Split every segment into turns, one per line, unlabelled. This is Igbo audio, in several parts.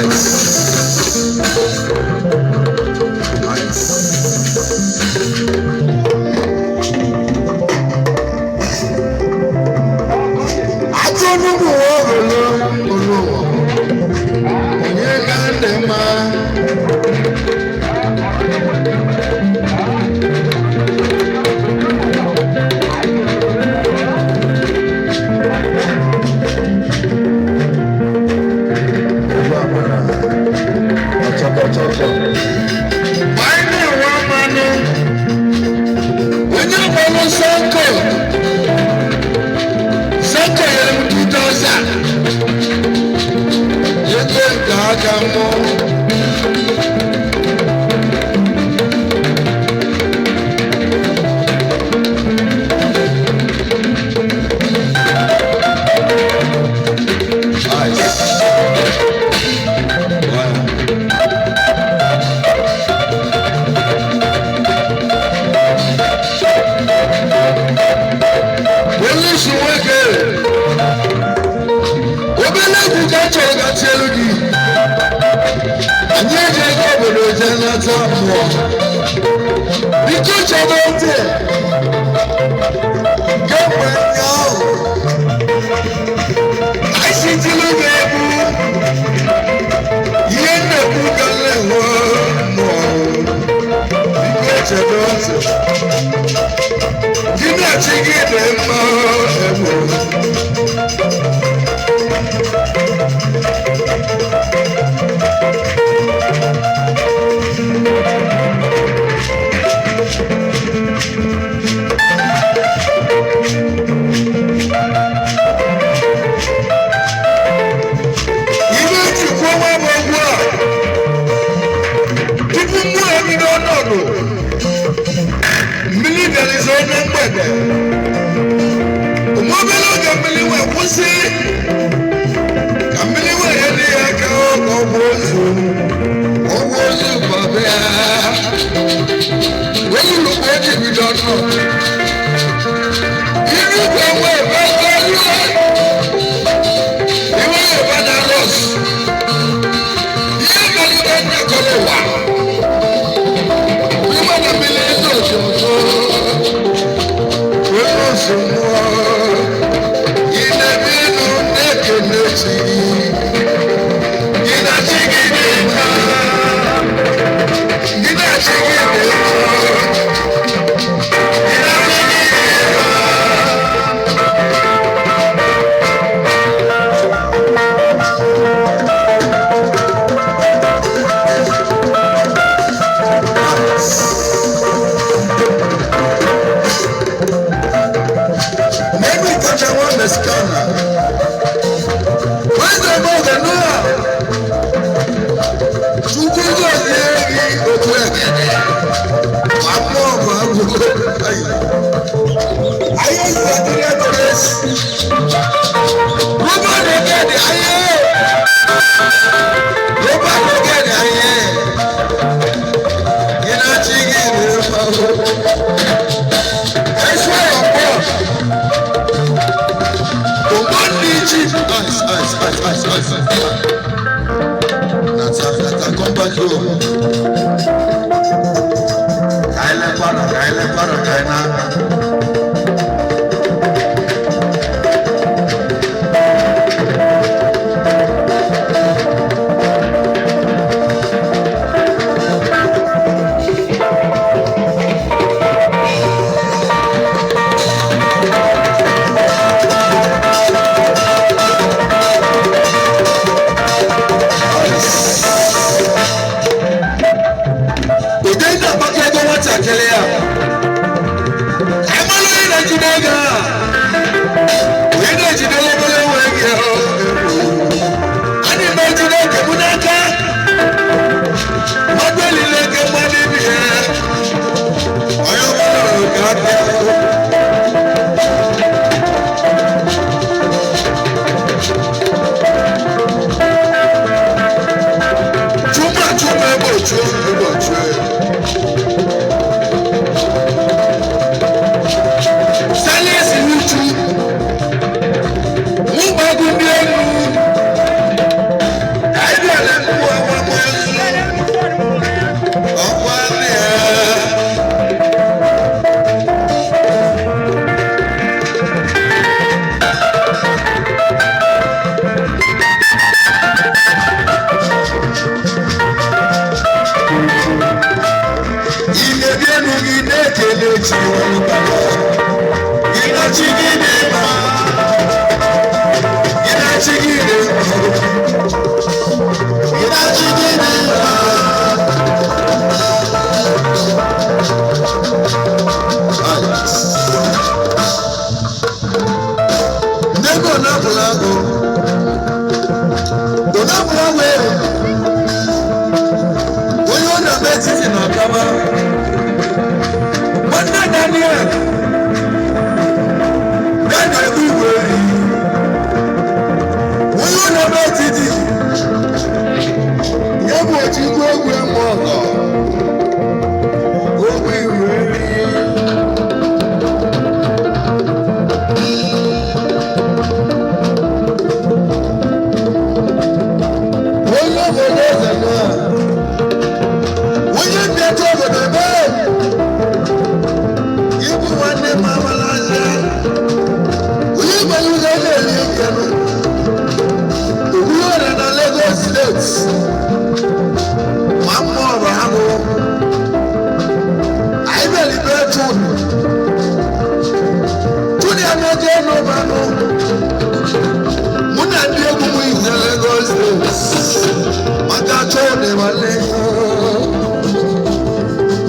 Ice. Ice. Atụnụmụ olo olo onye ka ndị mma. Ugbu a gbara ọchọkọchọkọ. Anyị na-enwe mmanụ onye gbalụ Sanko. Sanko nyere m 2000. Ego nke aka mụ. Ice. Wow. Polisi nwoke, obere egwu ka chọrọ ka tielu gị. Anyị eji ego obodo jee nata mmụọ. Biko chọrọ ntị kemgbe ụnyaahụ anyị si tilu gị egwu. Ihe nnekwu ka na-enwe mmụọ. Biko chedo ntị. Gị na-achị gị dị mma egwu. Ibe ejikwa nwa m ogwu a tupu mmụọ ebido ọnọdụ mmiri bịara izo na mgbede. Ụmụ obere oge mmiri wee kwụsị ka mmiri wee nyere ya aka ka ọ bụ ozu ọgwụ ozu baba ya wee lụrụ mgbe eji bido ọnọdụ iru igwe wee bebe iwe ebe na rọs ihe mere nnakọrọ ụwa iwe na mmiri ndị otu ọzọ wee ozu mmụọ ị na-ebi elu na-ekele chi gị na chi gị dị mma, gị na chi gị dị mma, gị na chi gị dị mma. Maybe touch one Mexicana. Where's the mother Noah? Chukwu gọzie gị otu ekene. Ma mmụọ bụ agụgụ. Ayé ìgbàdúrà tọrọ esi. Rúbà lókèdè ayé. Rúbà lókèdè ayé. Gị na chi gị dị mma. Ẹ̀ṣọ́ ọ̀pọ̀. Ice, ice, ice, ice, ice. Nata, Nata, come back home. Kaile para, kaile para, kaina. mma. Gị na chi gị dị mma. Gị na chi gị dị mma. Ndị ego napụla agụ. Onapụla wee. Onye ọ na-eme etiti na ọkaba. Nwanne Daniel. Daniel bụ igwe eri. Onye ọ na-eme etiti. Ya bụ ochikwu egwu eme ọgọ. Ogwu igwe eri. Onye obodo eze nọ. Onye mbịata obodo ebe ịbụ nwanne m amala anya. Onye gbara ụzọ na-eri njem. Ogburu ọrịa na Lagos Steeti. Ma mma ọrụ ha bụ. Anyị bịara ibe tụnụ. Tụnụ ya na-eje n'ụbanụ. Mụ na ndị egwu m yi na Lagos Steeti. Maka chọọ nwanne.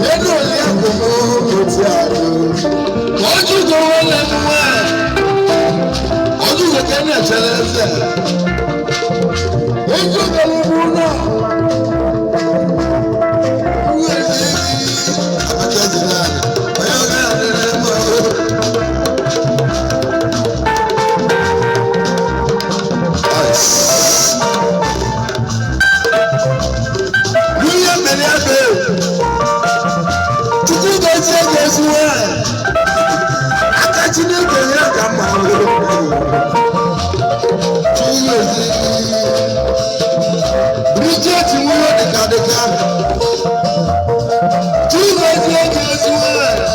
Nínú ilé àgbọ̀mọ́ òtí àjò. Ojú kò wọlé mú ẹ̀. Ojú kò kẹ́ ní ẹ̀ṣẹ̀lẹ̀ ẹsẹ̀. Ojú kò lè mú náà. Wúwo ní àbájáde náà. Ọyọ́ ká àdéhùn ẹ̀ mọ́. William Meliabe. Chukwu gozie gozi nwanyị. Aka Chineke ya ka mma. Chukwu gozie. Bridget nwunye dịka dịka. Chukwu gozie gozi nwanyị.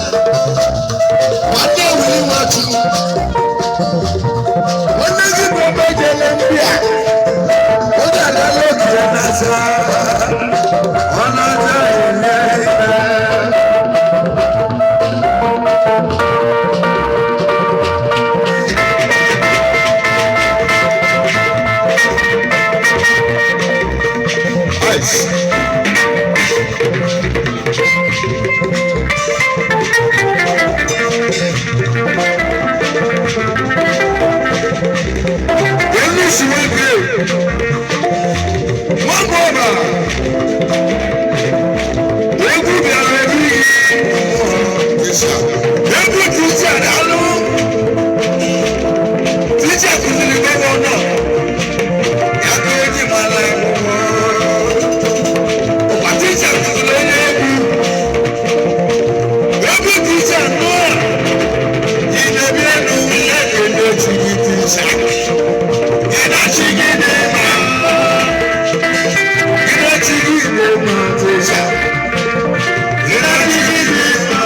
Nwanne wuli nwachu. Nwanne gị bụ ebe jele mbịa. Oge adala ogige n'asa. Ọ na-aza ele ibe. Ice. English wike. Nwa ọba. Egwu bịara ebe ihe. Egwu ticha daalụ. Ticha kụziri gọvanọ. Ya ka eji mara akwụkwọ. Ọkwa ticha kụziri onye egwu. Egwu ticha nụọ. Ị na-ebi elu ya ga-enye chi gị ticha. Gị na chi gị dị mma. Gị na chi gị dị mma ticha. Gị na chi gị dị mma.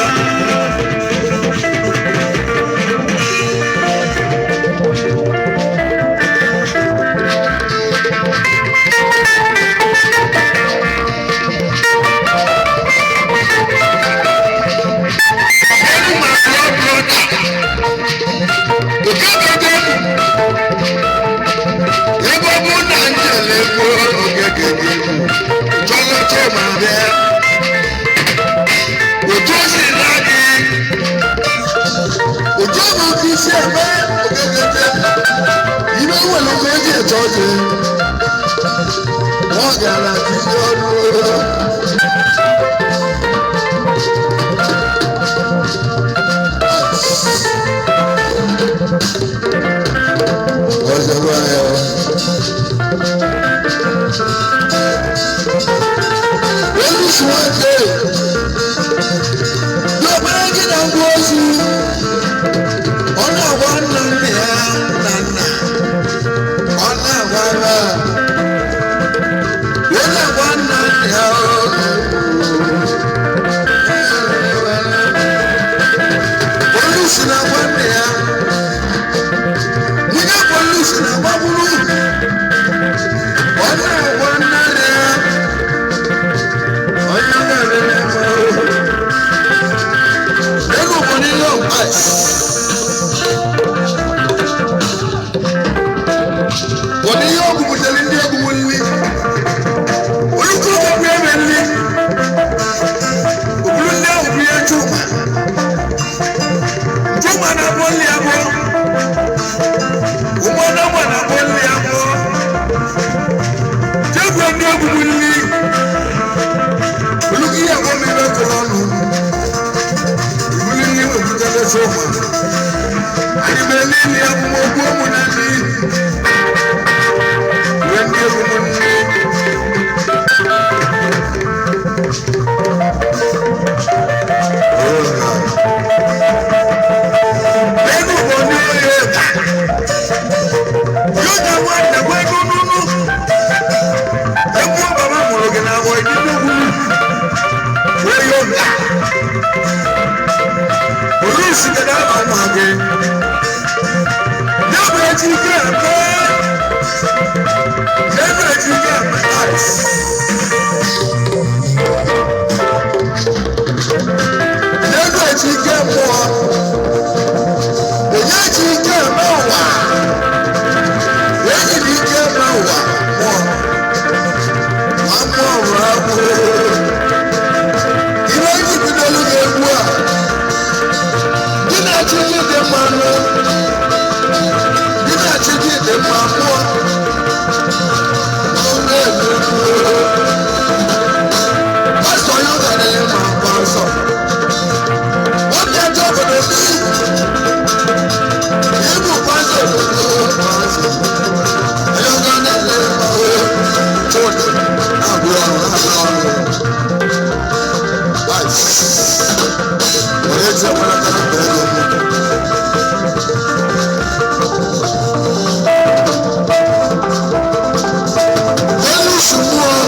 Elu ma pụọ pụọ taa. Okeke ebe ọ bụ na njele gboo okeke gị chọlọchọ ma bịa. Otu o si na-adị, otu ọ bụ ka isi eme okeke gị. Ibe nwere oge eji eche ọchị. Ọ gara tinye ọnụ. Ọ̀ṣọ́gbọ́n ẹ̀ Olùsùwọ̀n lọ́pàá gị na ngwa ozu ọ na-agwa nna nna ya nna nna ọ na-agwa ya ọ na-agwa nna nna ya. na ihe ọgwụ butere ndị egwu nri. Olùkọ́ ọgwụ eme nri. Òbúrú ndị ahụ bụ ihe Chuma. Chuma na-abụ nri abụọ. Ụmụanamma na-abụ nri abụọ. Jegwe ndị egwu nri. Olùkọ́ ihe abụọ ma ebe kụrụ ọnụ. Ìbúrú nri wepụtara Chuma. Anyị bụ ele nri abụọ okwu ụmụ na nri. Wee ndị egwu nri. Ego bụ onye oyi ebe. Yoga nwanne gwa ego n'ụlọ. Egwu baba mụrụ gị na agwọ ịdị n'ugwu. Wee yoga. Polisi gị na-aba nwa gị. Ya bụ eji ike eme. Ya bụ eji ike eme ice. Ya bụ eji ike mmụọ. Onye ji ike eme ụwa. Enyi dị ike eme ụwa mmụọ. Ma mmụọ nwụrụ anwụ. Ihe eji bidolu gị egwu a. Gị na-achị gị dị mma nụ. Gị na-achị gị dị mma mmụọ. Ọrụ egwu. Pastọ ya ọ ga-adịghị mma pastọ. Nwoke ajọ obodo n'iyi. Ibu pastọ obodo pastọ. Onye ọga na-ele mma o. Chụdị na-abụ ọrụ na-abụ ọrụ. Wife. Onye ji ọbụla ka na ego m. Elu si mmụọ.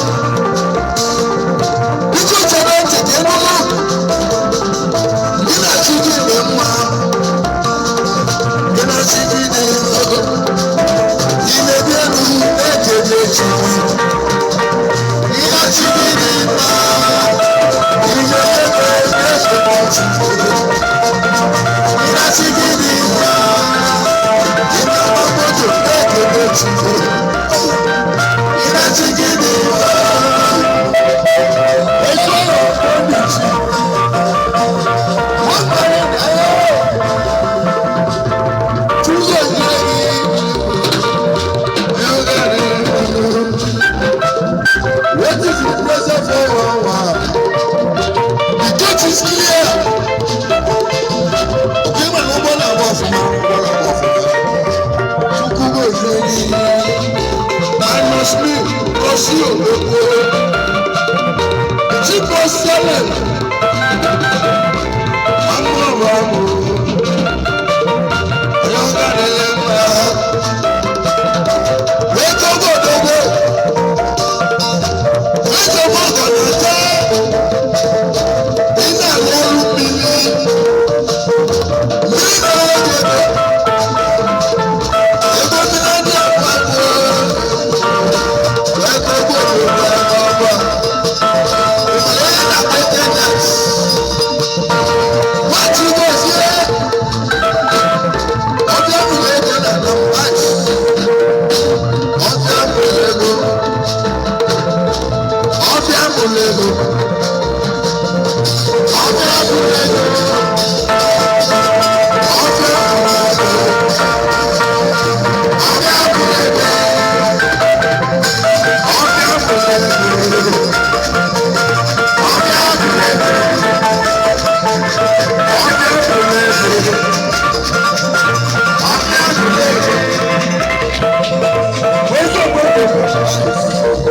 Biko chere ntị ka ị nụrụ. Gị na chi gị dị mma. Gị na chi gị dị mma. Ị na-ebi elu na-ekeje chi. Gị na chi gị dị mma. Ị na-ebe na-ekeje chi. Gị na chi gị dị mma. Ị na-agba moto na-ekeje chi. Gị na chi gị dị mma. Eso obi chi. Wọ́n gbọ́dọ̀ dáyọ̀. Túnbọ̀ yẹ What is the pressure for one? The gate is clear. Okay, man, no ball above, man, no ball above. Chukwu gozie gị. Minus me, gosi ologbo. Chukwu seven. Amúrò amúrò. Ọyọ́ ń mma. Wee togo dogo. Wee togo gọnata. Ị na-alụ ọrụ mmiri. Mmiri na-ege ego. Ego mmiri adị akwa akwa. Wee togo dogo ọba. Ịmara ihe na-akpọ internet. Nwachi gozie. Ọbịa mụrụ ego na Lombax. Ọbịa mụrụ ego. Ọbịa mụrụ ego. Ọbịa mụrụ ego. Ọbịa mụrụ ego. Ọbịa mụrụ ego. Ọbịa mụrụ ego. Ọbịa mụrụ ego. Ọbịa mụrụ ego. Ọbịa mụrụ ego. Where's the brother?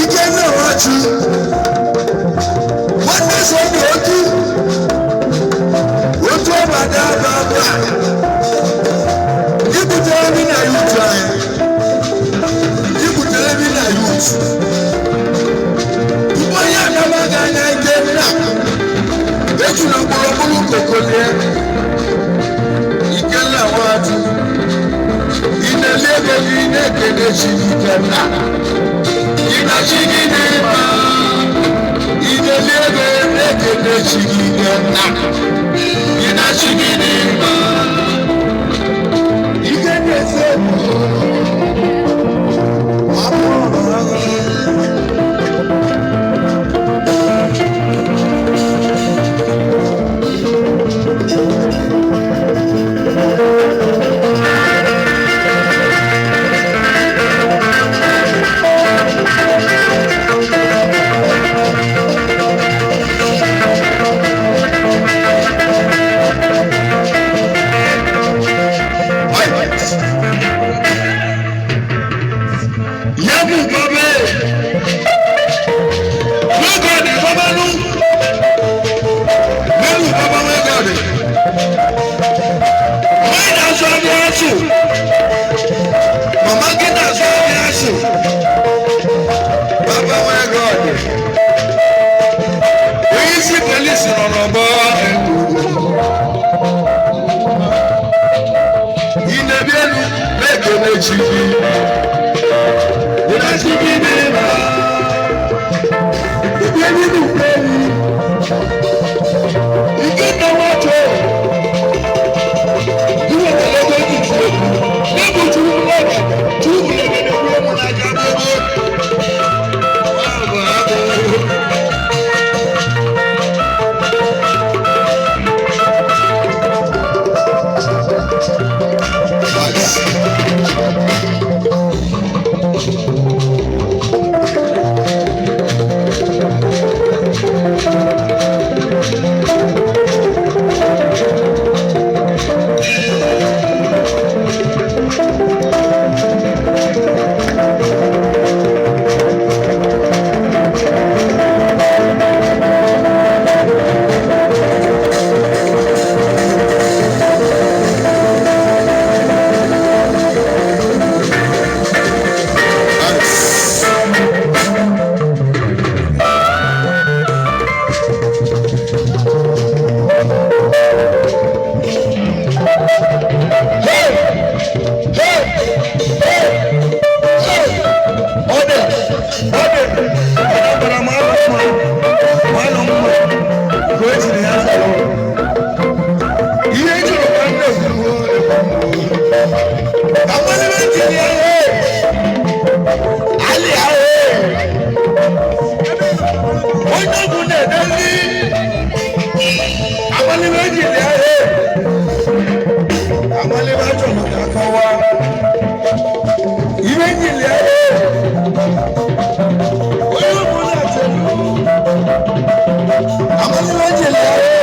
Ike na-awachi nwanne so dị otu otu ọbada aba aba ibutere bi na yut anyị ibutere bi na yut tupu onye anaba gị anya ike nna ejula gburugburu kokolie. Ike na-awachi. Na-ekele na-ekele Chineke nna. Ịna Chineke mma. Ị na-eli ego na-ekele Chineke nna. Ịna Chineke mma. Ike na-ese Yabu babe. Wegode babalu. Melu baba wegode. Mai na so abi asu. Mama gị na so abi asu. Baba wegode. Onye isi polisi nọ n'ọgbọ. Ị na-ebi elu na-ekele chi gị. Ịna chi gị dị mma. Ìgbé nínú ìgbéni. Ike na wájú. Ìwé tẹ̀lé tó ti tu èkó. Níbo tí wọ́n lọ rẹ̀ tí wọ́n lè lè wọ́n mú n'ájà gbogbo. Wọ́n bọ̀ á bọ̀. Ọdẹ ọdẹ ọdẹ mara ma mma ma nọ mma ka o jiri ya sọrọ. Ihe jụrụ ka nne kwuru ka mmadụ jiri ya he alị ya he onye ọbụ na-edezi amalime jiri ya he amalime chọrọ ka akọwa ihe jiri ya he. Onye ọbụla chere amalime jiri ya he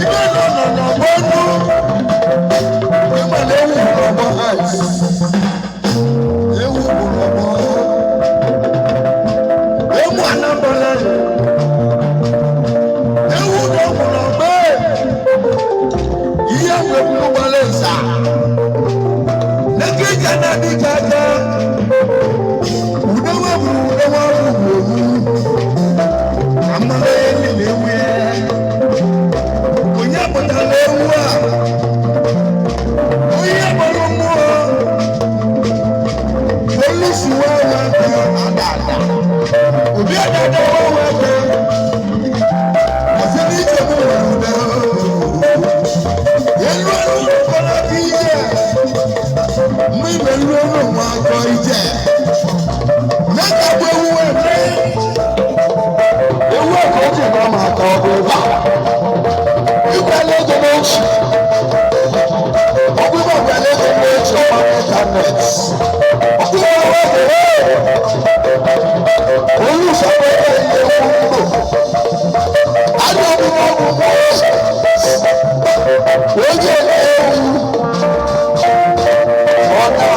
ibe nọ nọ n'ọgbọ nụ ịma na ewu bụ n'ọgbọ ice ewu bụ n'ọgbọ emu anambra ewu nọ bụ n'ọgbọ ihe wee gbara nza n'eke ije na-adị ka aka udewe bụ udewe ọrụ bụ owu amala eli na ewu ya onye pụtara ewu a onye gbara mmụọ polisi wee wee ka ada ada obi adada wee wee ka ọsị n'ije m nwere ude elu elu kọrọ gị ije mgbe ibe elu elu nwa akọ ije mẹ́ta bụ ewu eme ewu ẹ̀kọ́ ojú ìgbà máa kọ ọgbà ìgbà lẹ́gọ̀ n'ochi ọgbà ìgbà lẹ́gọ̀ n'ochi ọgbà ịntanẹtì ọgbà ìgbà wẹ́ẹ̀ olùsọ̀rọ̀ ẹ̀yẹ ewu ndò adé ọdún ọdún mọ́ oye ewu ọ̀nà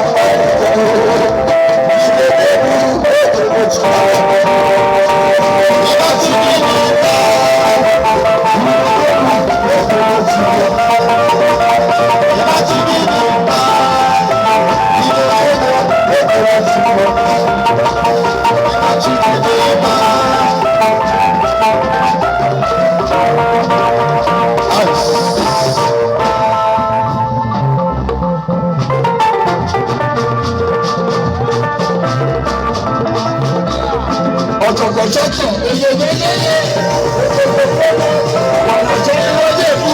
Ọ̀chọ̀kọ̀chọ̀kọ̀ eyeyeyeye wànàjọ́ kí wọ́n dé kú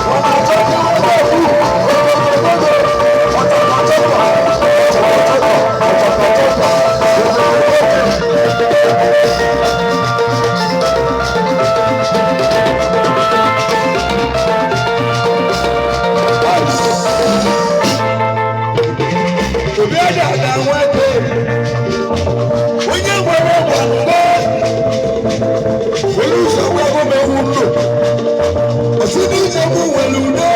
wànàjọ́ kí wọ́n dé kú gbogbogbò ọ̀chọ̀kọ̀chọ̀kọ̀ ọ̀chọ̀kọ̀chọ̀kọ̀ ọ̀chọ̀kọ̀chọ̀kọ̀ gbogbogbò. Obi ada nwete onye nwere ọgba mgbe onye ụzọ gwago m ewu ndụ ọsị n'ije mụ nwere ude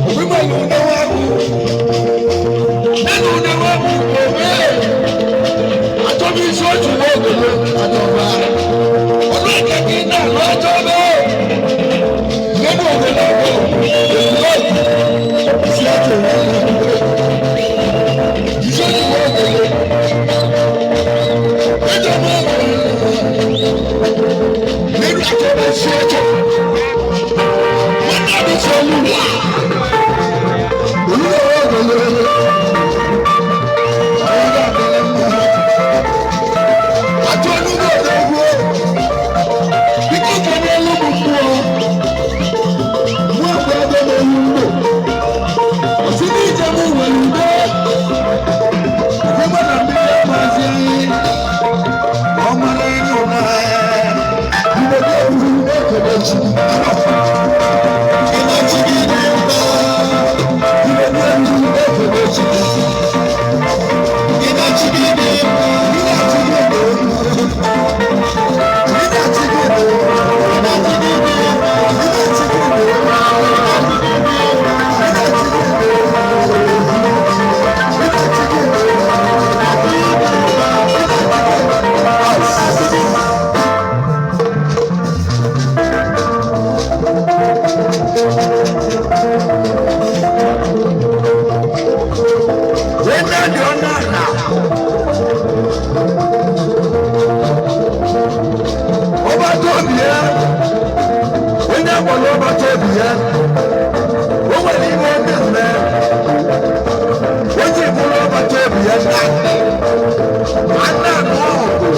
obi nwere ude nwagụ nenu ude nwagụ obe achọbụ isi otu n'ogolo achọba ọnụ eke gị na-alụ achọbe nenu ogolo ogolo isi otu n'ogolo isi otu n'ogolo ẹjọ mọ nínú àtọ́bẹ̀ sí ẹjọ́ wọn náà ní sọ olúwa olúwa wà lọ́lọ́lọ́ àwọn àbẹ̀lẹ̀ mọ́ àti olúwa ọ̀dọ́gbọ́ bí kíkẹ́ ní olúmọ̀ mú ọ mú àgbẹ̀ ọgbẹ́ mọ́ olúmọ̀ òsì ní ìjẹun wẹ̀lú dé òfin gbọ́dọ̀ bí ẹ máa ṣe ọmọ nínú náà ìgbẹ́jọ́ ìlú ẹ̀kọ́dọ̀ jù iná tí kì í ní bá ìgbẹ́jọ́ ìlú ẹ̀kọ́dọ̀ jù iná tí kì í ní iná tí kì í ní iná tí kì í ní iná tí kì í ní iná tí kì í ní iná tí kì í ní iná tí kì í ní. Ọba tó bì yẹ, onye agbọ̀lọ̀ ọba tó bì yẹ, o nwere ihe ọ na-eme, onye bụrụ ọba tó bì yẹ na, a na-anụ ọgụ,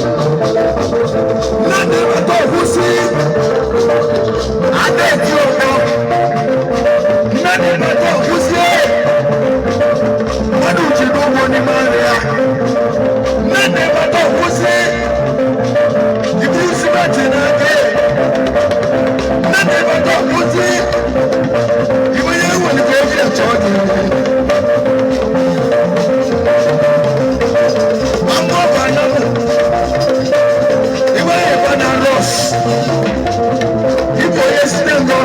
na na-ebata ọkwụsị, a na-eti ọgbọ, na na-ebata ọkwụsị, mmadụ ji n'ụgwọ n'ime arịa, na na-ebata ọkwụsị. Iburu simenti n'aka nne na ịbata ọkwụsị iwe ya enwere ka eji achọ gị ma mbọ bụ anyanwụ iwe ya ịba na rọs ịbụ onye site ngọ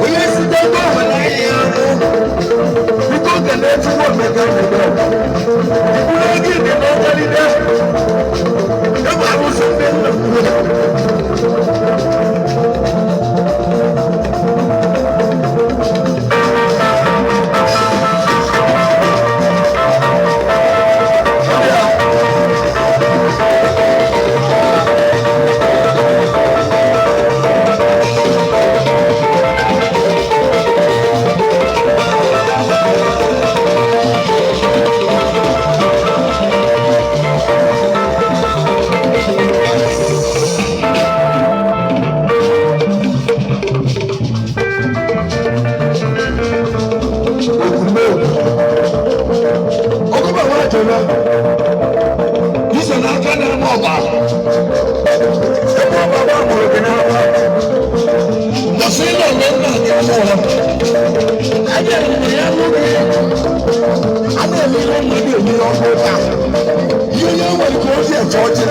onye site ngọ nwere ahịa ahụ biko kelee chukwu omega n'ebe iburu ego ịdị n'ọkalide ebe arụsị ndị nna m nwere. Ogunme ọgọba wa jọrọ iso n'aka na ama ọba ebe ọba wa mụrụ gị n'ama mbọsị ịlọ mgbe nna gị mụọ aja mgbe ya mụ gị a na-eme ihe mmadụ eme ọkụ taa ihe onye nwere ka ozi eche ọchị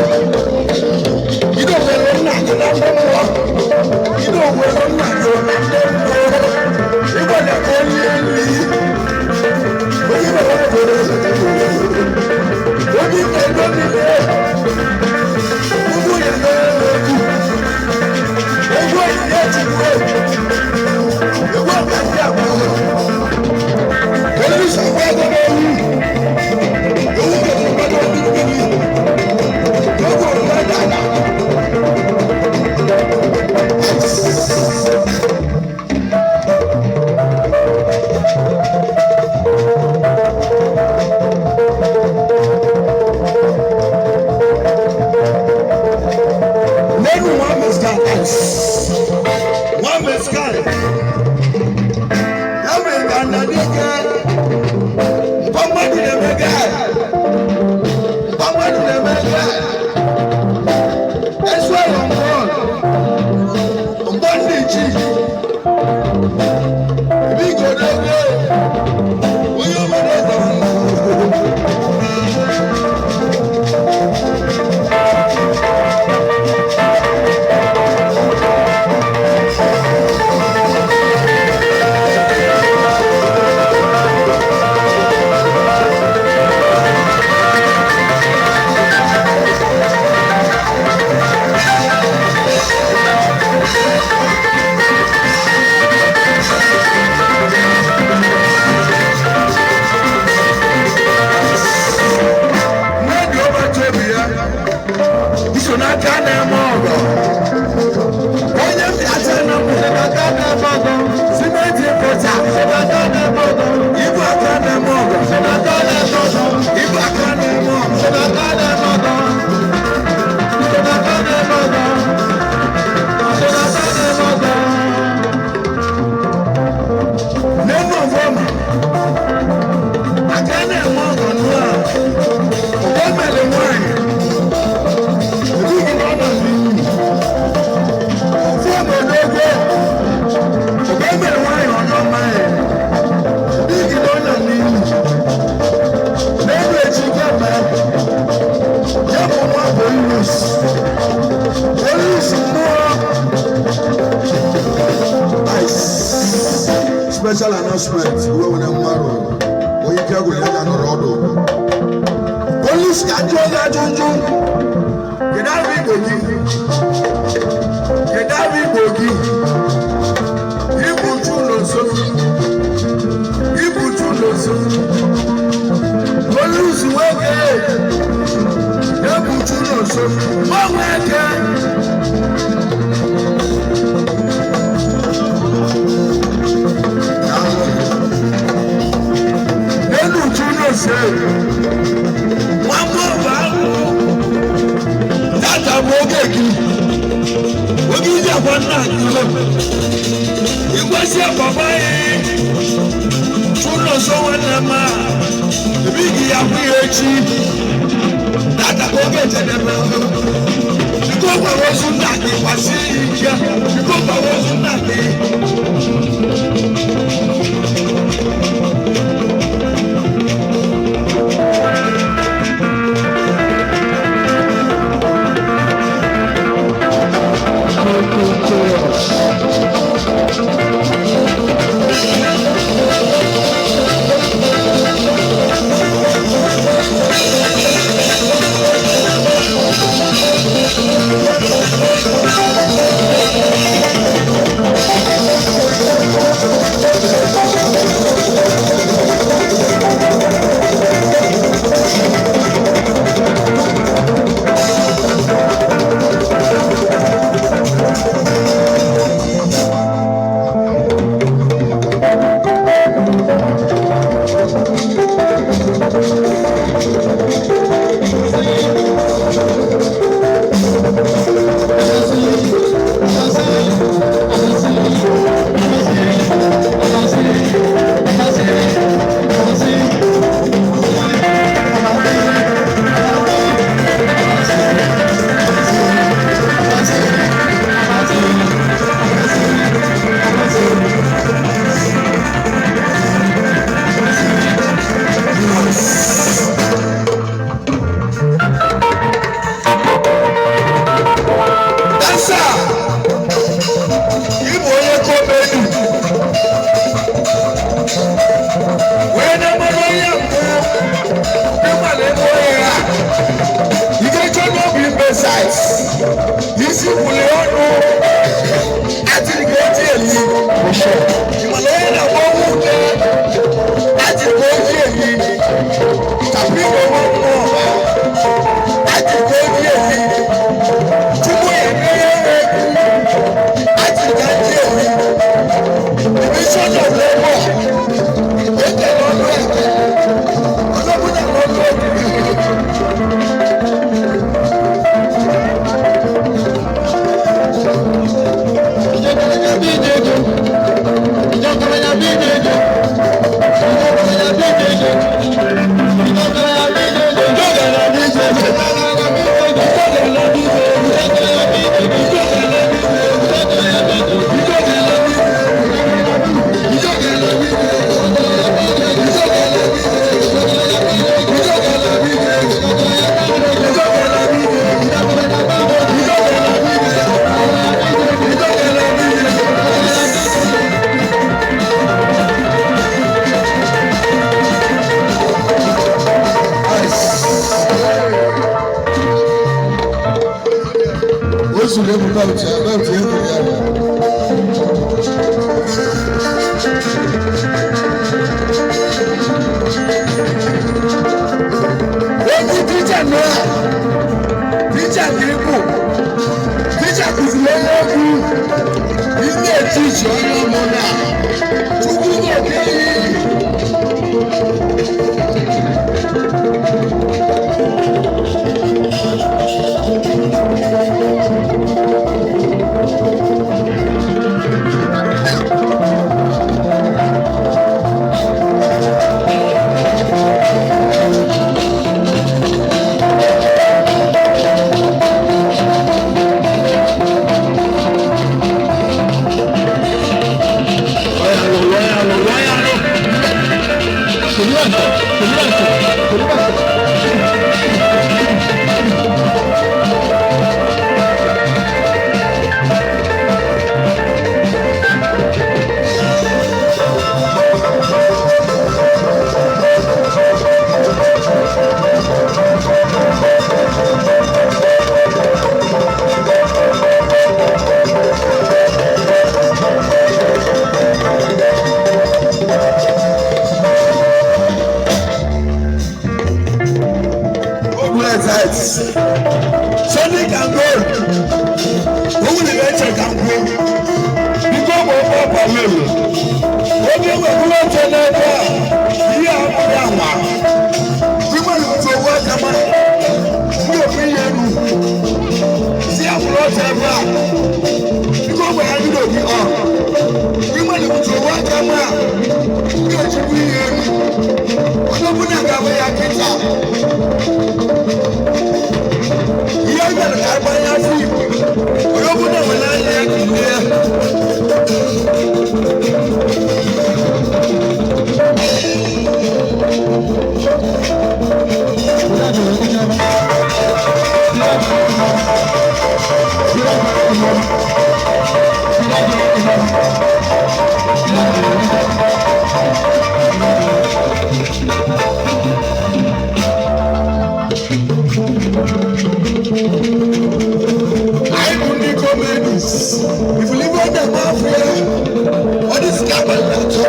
ido nwere nna gị na ndị mmụọ ido nwere nna gị na ndị mmụọ ịgbada ka onye nri onye nwere onye ego niile ugwu ya n'egwu egwu onyinye chukwu egwu ọbịa abụọ onye isi agba ego n'ewu ewu kedụ mmadụ mmiri egwu ọbịa dada. Special announcement iwe nwere mmadụ onye ike gwụrụ ya ga-anọrọ ọdụ. Polisi ka jụọ gị ajụjụ. Kedu arụ Igbo gị? Kedu arụ Igbo gị? Ibu uchu ụlọ nso. Ibu uchu ụlọ nso. Polisi nwoke. Ebu uchu ụlọ nso. Gbanwee eke. Elu uchu ụlọ nso. Nwa mmụọ bụ ahụ. Tata bụ oge gị. Oge iji akwa nna gị. Igwesi papa yi. Tụlọ nso nwanne m a. Ebi gị ya kwụ ya echi. Tata bụ oge jedebe. Biko gwara ozu nna gị kwasị ike. Biko gwara ozu nna gị. Dansa! Ị bụ onye comedy. Wee na-amanụ onye mbụ ịma na ebe onye ha. Ike n'obi mbe size. Isi kwuli ọnụ. Atịrị ka oti eli. Ịmana onye na-agba ọnwụ ude. Atịrị ka oti eli. Tapino nwa mmụọ. Atịrị ka oti eli. Chukwu ya emeghe egwu. Atịrị ka oti eli. Division of labor. Eke n'ọnụ eke. Ọzọbụna n'ọnụ eke. O zuru ebu belt ya, belt ya ebu ya. Egwu teacher nọ a, teacher ka ịbụ, teacher kụziri onye egwu, ị na-etichi onye ọbụla, Chukwu ga-eke yi. Ga-eweburu oche n'ebe a ihe a bụrụ ama ịgbara otu owu aka ma ndị ofu ihe elu si akwụrụ oche ebe a biko gwara ndị obi ọ ịgbara otu owu aka ma ndị ojikwu ihe elu onye ọbụla ga-abụ ya kịta ihe bịara ka agbanye afọ Igbo onye ọbụla nwere anya ya kilie. Anyị bụ ndị comedies. If you live on the mafia, ọ dị sika abalị na-atọ.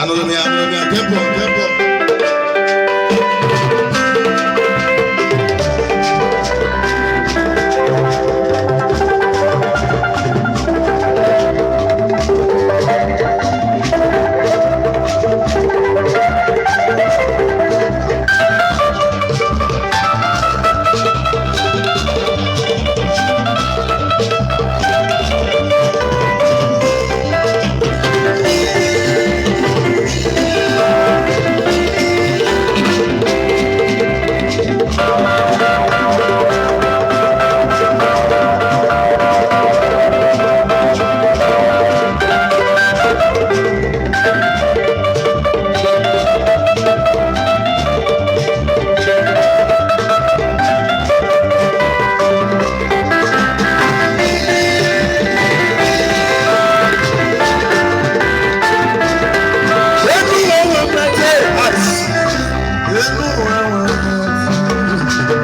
Anụrụ m ya, anụrụ m ya, tempo, tempo.
Enu wewe mete ice. Enu wewe mete.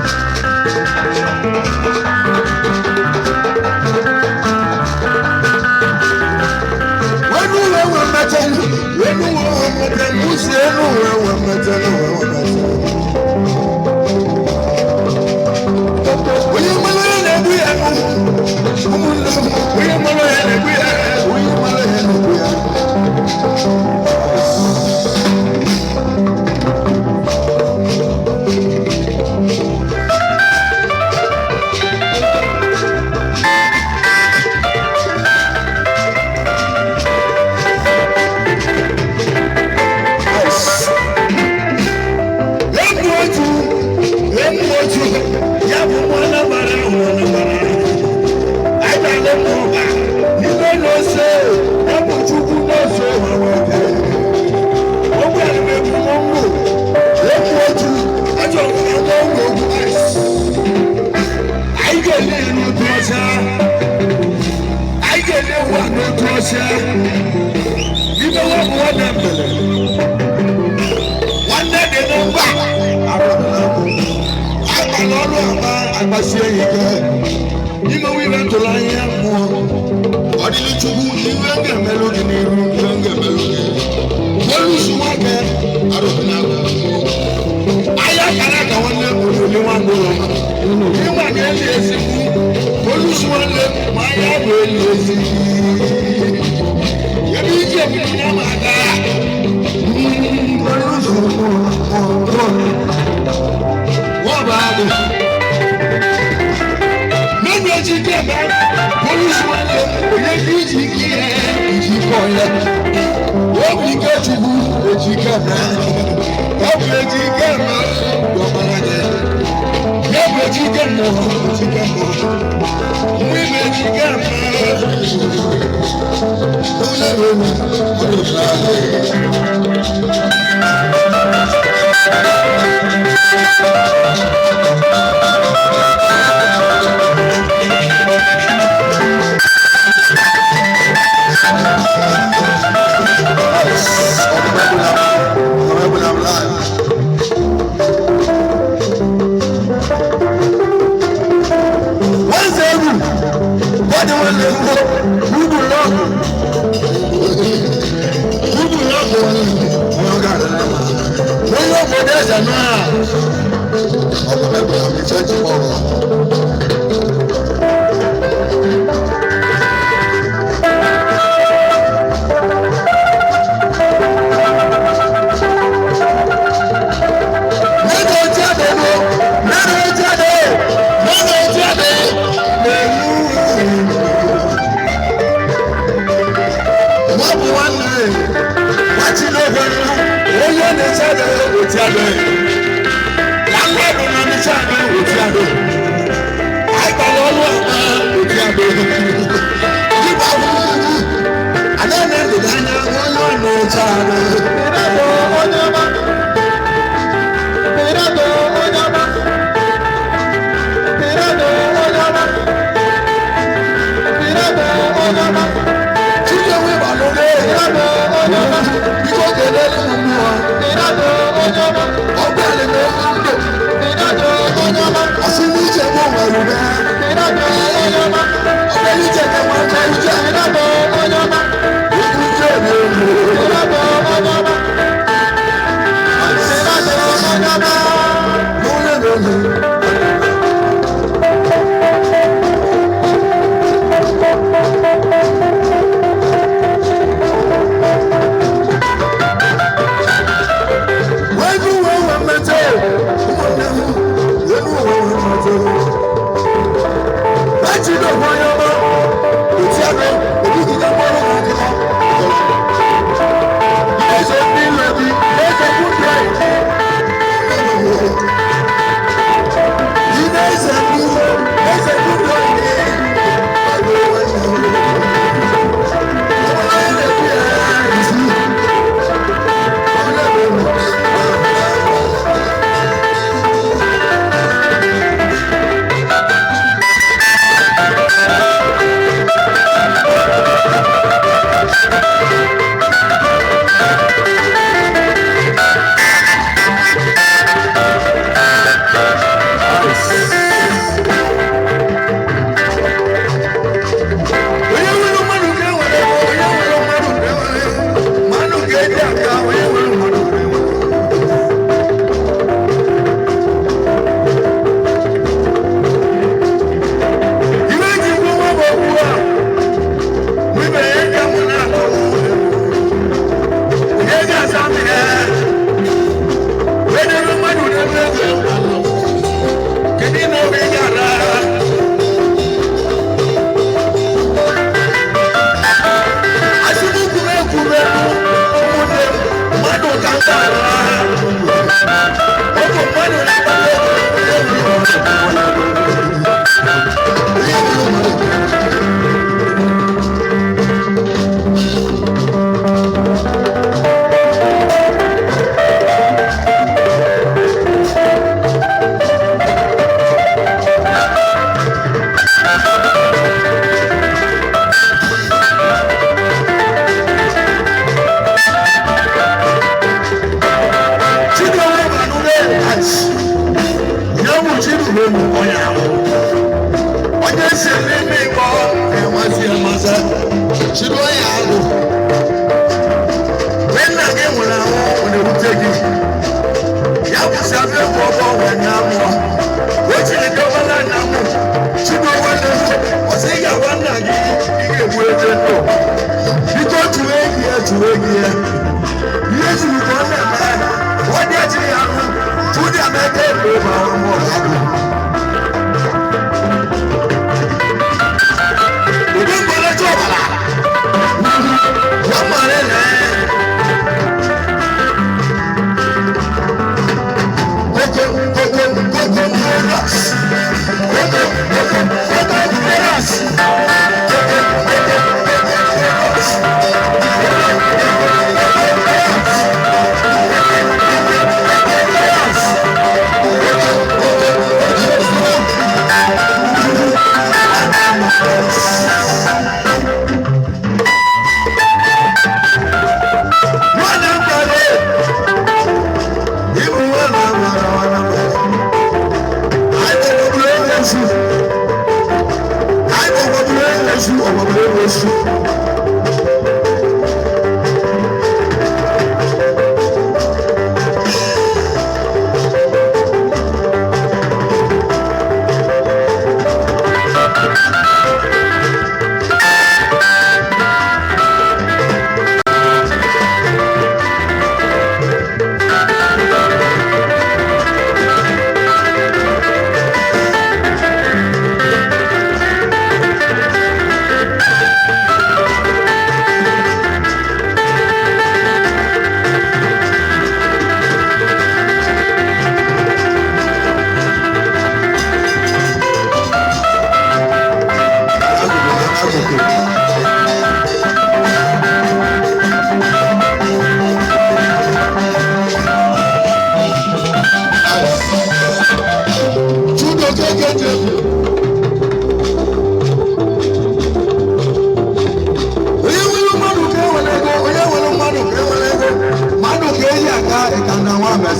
Enu wewe mete. Enu wewe mete. Musi enu wewe mete. Enu wewe mete. Onye mmanụ ya na-egbu ya. Ụmụnne m, onye mmanụ ya na-egbu ya. Onye mmanụ ya na-egbu ya. Emu otu, emu otu, ya bụ nwanne mara nwanne mara. Anyị na-alụ m ụba, n'ime n'ose, ya bụ Chukwu n'ose nwere ike. Ogbe a na-ekwu n'ọnwụ, emu otu, ajọ m na ụlọ ogwu ice. Anyị ga-ele ya n'otu ọcha. Anyị ga-ele ewu a n'otu ọcha. Ime nwa bụ nwanne mbele. Nwanne dị na mba agbala ọrụ ama agbasie ya ike ime iwe ntụrụ anya mmụọ ọdịlị Chukwu iwe ga-emelụ gị n'iru iwe ga-emelụ gị olusu nwoke arụbinagụ ahịa kara aka nwanne olili nwangolo ịnwa ga-eli ezigbo olusu nwanne ma ahịa bụ eli ezigbo ebe ije ebido ya ma aga. Wọ́n bá a dùn. Nínú etí kí ẹ bá polisi wọn lé òye kí ìjì kí ẹ ìjì onye. Obi ike Chukwu eji ike mee. Ọ bụ eji ike mee ọbara gị. Ya bụ eji ike mmụọ, eji ike mmụọ. Mgbe ị na-eji ike mee. Onye na-eme onye na-eme.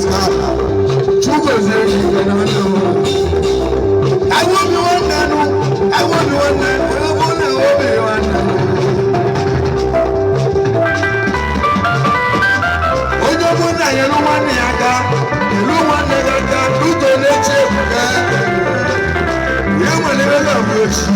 Pascal. Chukwueze ike na ndụ. Anyị obi nwanne nụ, anyị obi nwanne, onye bụ na obi nwanne. Onye ọbụla nyere nwanne ya aka, nyere nwanne ya aka, n'udo na-eche ebuka. Ya nwere ebe ga-abụ echi.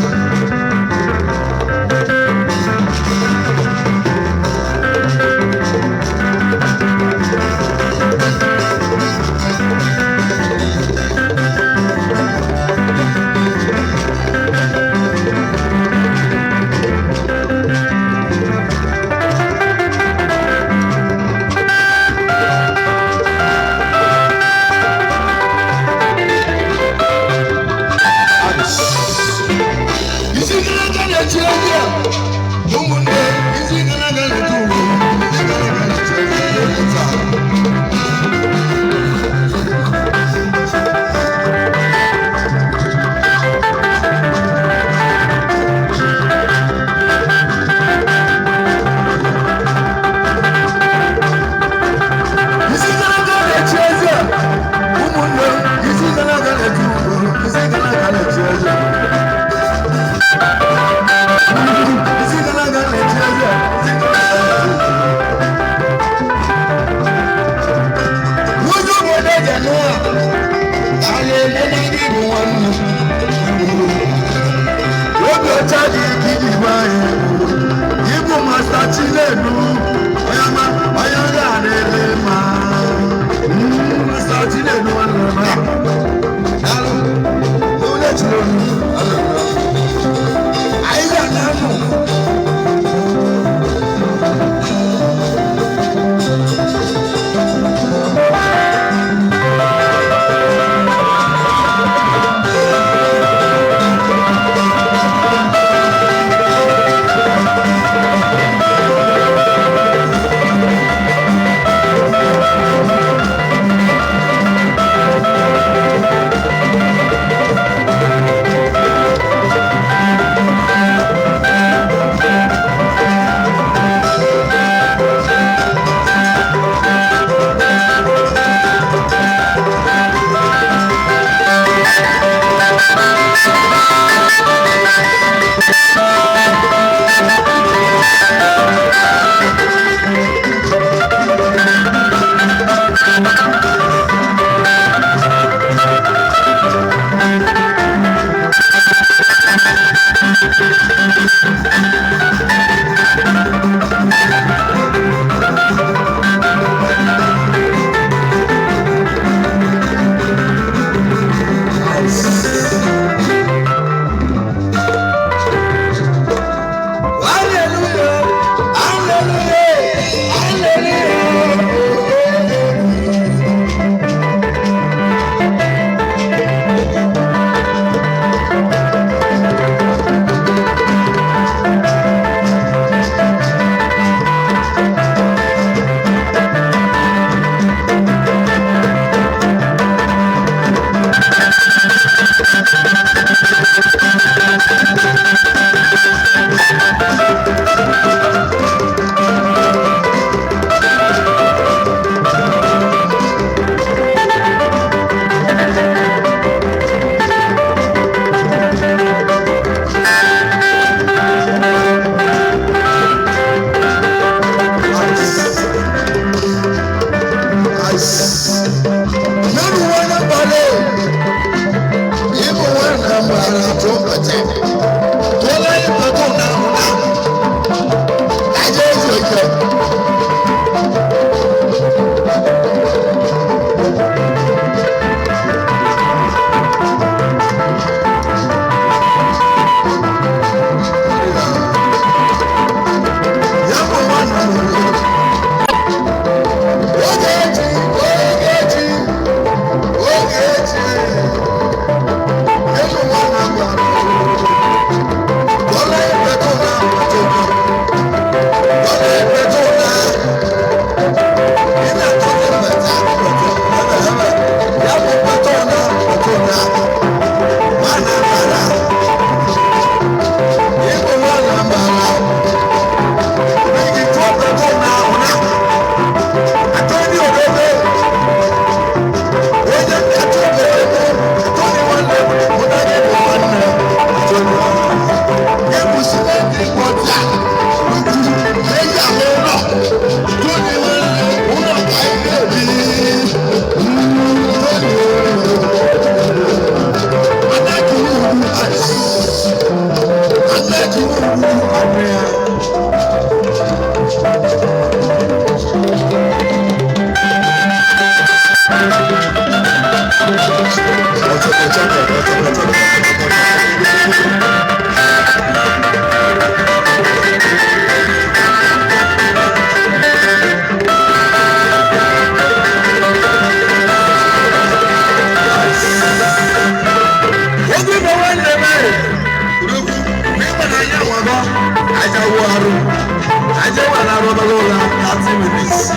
Minutes.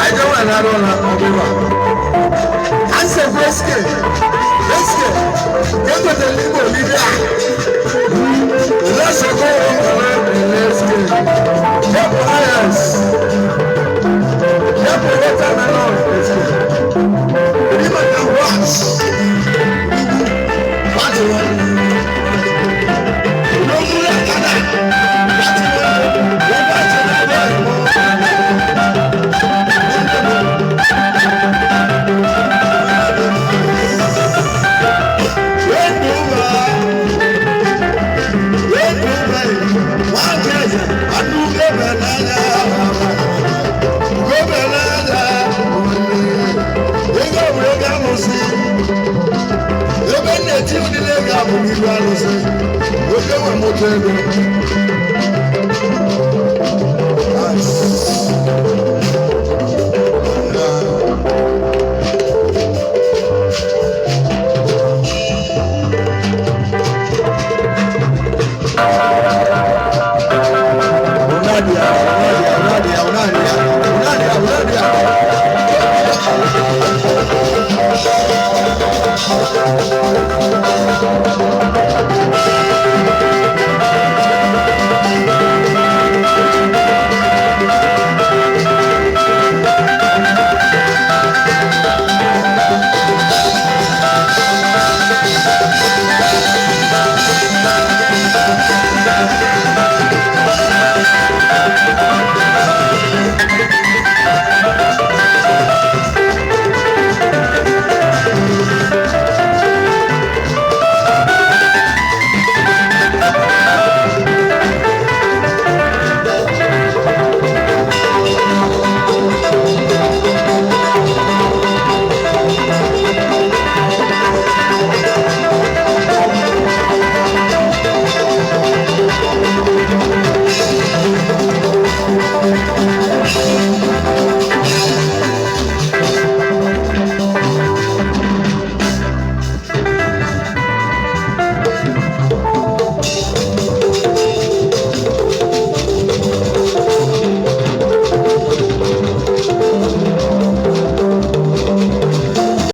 Anyị jewe nara ụlọ ọbụla. Hanse Eske, Eske, egotere Igbo Olivia. Lesoko Eske, Yepụ Ayas, Yepụ Watermelon Eske. Kedu maka wax? Láti wọ́n. Olóńgbò Akada, láti wọ́n. Wọ́n bá ti wọ́n bá ìmọ̀. Ebe na-eti ụdịrị ego a bụ n'iru arụsị oge nwe moto ego.